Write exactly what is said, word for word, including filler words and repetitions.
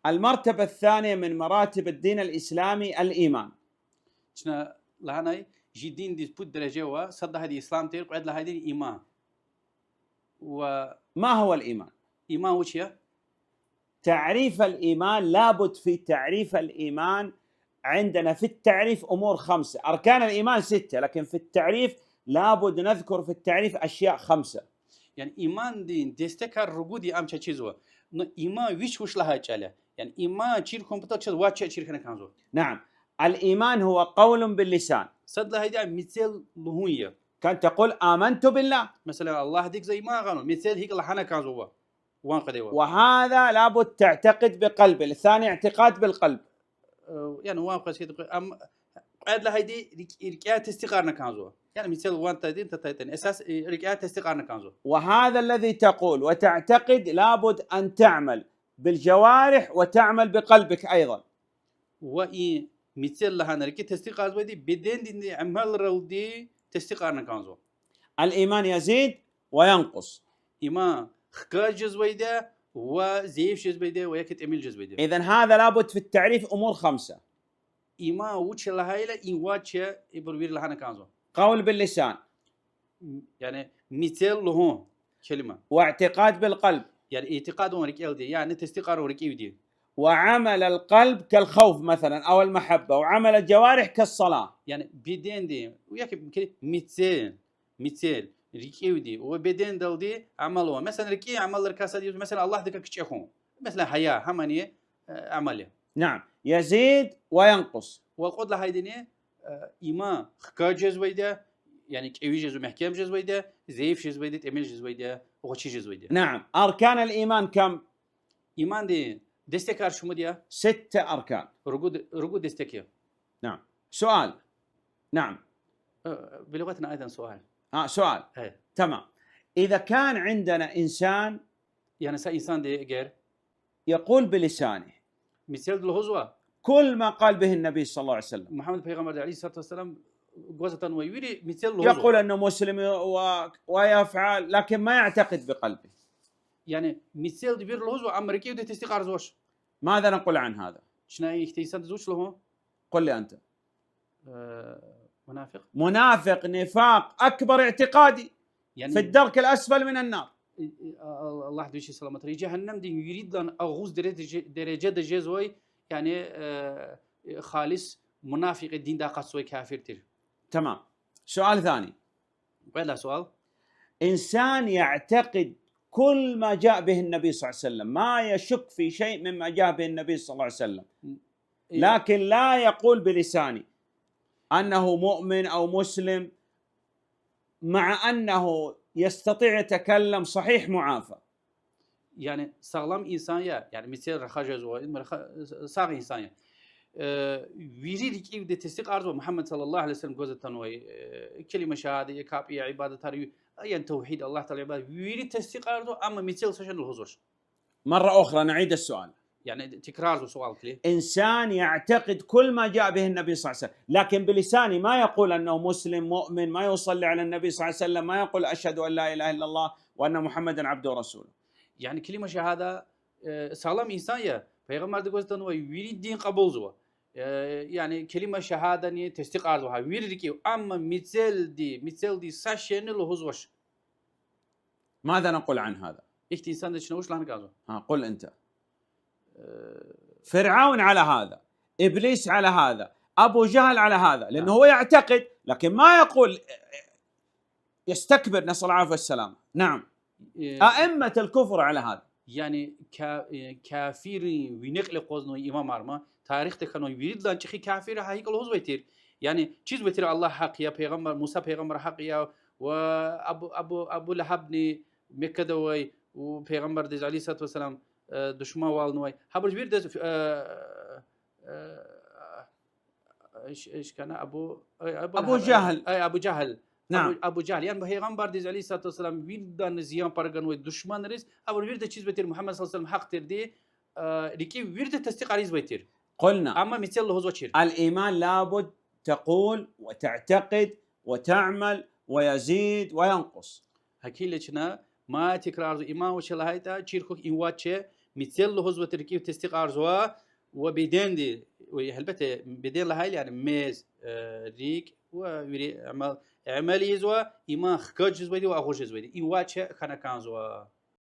المرتبة الثانية من مراتب الدين الإسلامي الإيمان. Чна лагьанай, жи диндиз пуд дереже ава, сад лагьайди ислам тир, кьвед лагьайди иман. Ва ما هو الإيمان؟ Иман вуч я? تعريف الإيمان، لابد في تعريف الإيمان عندنا في التعريف أمور خمسة. أركان الإيمان ستة، لكن في التعريف لابد نذكر في التعريف أشياء خمسة. Яни имандин дестекар ругуд я, ам чаз чизва. Ну, иман вич вуч лагьай чӀал я. Яни иман чир хьун патал чаз вад шей чир хьана кӀанзава. نعم. الإيمان هو قول باللسان. Сад лагьайди мецел лугьун я. كأن تقول آمنت بالله. Месела, Аллагьдиз за иман гъанва, мецел гьикӀ лагьана кӀанзава. Ван къведа ва. وهذا لابد تعتقد بقلب، الثاني اعتقاد بالقلب. Э, яни ван къвез хьи-, ам, кьвед лагьайди рикӀ-, рикӀяй тестикьарна кӀанзава. Яни мецел ван тадин, татайтан. Эсас, э, рикӀяй тестикьарна кӀанзава. وهذا الذي تقول وتعتقد لابد أن تعمل بالجوارح وتعمل بقلبك أيضا. Ва и мецел лагьана рикӀи тестикьарзавайди, бедендин амалралди тестикьарна кӀанзава. الإيمان يزيد وينقص. Иман хкаж жезвайди я, ва зайиф жезвайди я, ва яки тӀимил жезвайди я. إذن هذا لابد في التعريف أمور خمسة. Иман вуч я лагьайла, и вад шей, ибур вири лагьана кӀанзава. قول باللسان. М, яни мецел лугьун, келима. واعتقاد بالقلب. Яни итикъад авун рикӀелди, яни тестикьарун рикӀивди. وعمل القلب كالخوف مثلا أو المحبة، وعمل الجوارح كالصلاة. Яни беденди, яки ки-, мецел, мецел, рикӀивди ва бедендалди амал ава. Месела, рикӀи амалрикай сад я, месела, Аллагьдикай кичӀе хьун. Месела, гьая, гьамани, э, амал я. نعم، يزيد وينقص. Ва кьуд лагьайдини, э, иман хкаж жезвайди я, яни кӀеви жезва, мягькем жезвайди я, зайиф жезвайди я, тӀимил жезвайди я, гъвечӀи жезвайди я. نعم، أركان الإيمان كم؟ Имандин дестекар шумуд я? ستة أركان. Ругуд, ругуд дестек я. نعم. سؤال. نعم. Э, بلغتنا أيضا سؤال. آه، سؤال. Гьа. تمام. إذا كان عندنا إنسان Яни са инсанди эгер يقول بلسانه мецелди лугьузва, كل ما قال به النبي صلى الله عليه وسلم. Мугьаммад пайгъамбарди, عليه الصلاة والسلام, гваз атанвай вири мецел лугьузва. يقول أنه مسلم و-، ويفعل، لكن ما يعتقد بقلبه. Яни мецелди вири лугьузва, амма рикӀивди тестикьарзавач. ماذا نقول عن هذا؟ Чна ихьтин инсандиз вуч лугьун? قل لي أنت. Э, мунафикь. منافق، نفاق أكبر اعتقادي. Яни في الدرك الأسفل من النار. И, и, а, а, Аллагьди вичи саламатрай, жегьеннемдин виридалай агъуз дере-, дереже-, дережада жезвай, яни, э, э, халис мунафикь, диндай акъатзавай кафир тир. تمام. سؤال ثاني. Кьвед лагьай суал. إنسان يعتقد كل ما جاء به النبي صلى الله عليه وسلم، ما يشك في شيء مما جاء به النبي صلى الله عليه وسلم. М, я. لكن لا يقول بلسانه أنه مؤمن أو مسلم، مع أنه يستطيع يتكلم صحيح معافى. Яни сагълам инсан я, яни мецел раха жезва, им раха, сагъ инсан я. Э, вири рикӀивди тестикьарзава Мугьаммад صلى الله عليه وسلم гваз атанвай, э, келима шагьада, я капӀ, я ибадатар, ю-, яни тавгьид, Аллагь Таала ибадат, вири тестикьарзава, амма мецел са шейни лугьузвач. مرة أخرى نعيد السؤال. Яни тикрарзава суал килиг. إنسان يعتقد كل ما جاء به النبي صلى الله عليه وسلم، لكن بلسانه ما يقول أنه مسلم، مؤمن، ما يصلي على النبي صلى الله عليه وسلم، ما يقول أشهد أن لا إله إلا الله وأن محمدا عبده ورسوله. Яни келима шагьада, э, сагълам инсан я, пайгъамбарди гваз атанвай вири дин кьабулзава. Э, яни келима шагьадани тестикьарзава гьа вири рикӀив, амма мецелди, мецелди са шейни лугьузвач. ماذا نقول عن هذا؟ Ихьтин инсандиз чна вуч лагьана кӀанзава? ها، قل أنت. Э, فرعون على هذا، إبليس على هذا، أبو جهل على هذا، لأنه نعم. هو يعتقد، لكن ما يقول، يستكبر، نسأل الله العافية والسلامة. نعم. Э, أئمة الكفر على هذا. Яни ка-, э, кафиррин вине кьиле акъвазнавай имамар ма, тарихда хьанвай виридалай чӀехи кафир гьа гьикӀ лугьузвай тир. Яни чизвай тир Аллагь гьахъ я, пайгъамбар, Муса пайгъамбар гьахъ я, ва Абу, Абу, Абу Лагьабни Меккада авай, у пайгъамбардиз, عليه الصلاة والسلام, э, душманвалнавай. Гьабуруз виридаз, э, э, ш-, ш-, кана Абу, ай, Абу أبو Лагьаб, جهل. Ай, Абу Жагьл. نعم. Абу, Абу Жагьл. Яни пайгъамбардиз, عليه الصلاة والسلام, виридаз зиян пара ганвай душманриз, абур вирида чизвай тир Мугьаммад صلى الله عليه وسلم гьахъ тирди, э, рикӀи вирида тестикьарзавай тир. قلنا. Амма мецел лугьузвачир. الإيمان لابد تقول وتعتقد وتعمل ويزيد وينقص. Гьакила чна ма тикрарзава, иман вуч я лагьайтӀа, чир хьухь и вад шей, Мецел лугьузватӀа, рикӀив тестикьарзава ва беденди, гьелбетда, беден лагьайла, яни мез, рикӀ ва вири амал ийизва, иман хкаж жезвайди ва агъуз жезвайди. И вад шей хьана кӀанзава.